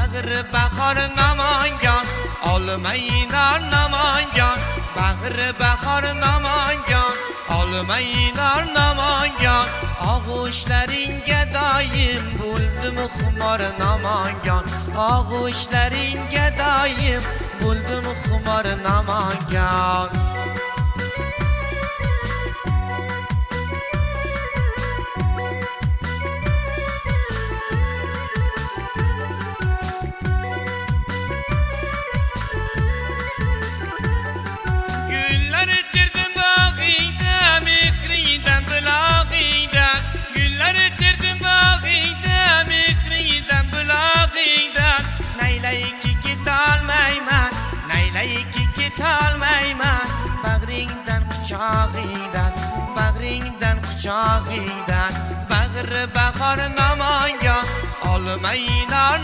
Bag'ri bahor Namangan, olmaynar Namangan. Bag'ri bahor Namangan, olmaynar Namangan. Og'ushlaringga doim bo'ldim xumor Namangan. Og'ushlaringga doim bo'ldim xumor Namangan. Bag'ringdan quchog'ingdan, bag'ringdan quchog'ingdan. Bag'ri bahor Namangan, olmaynar.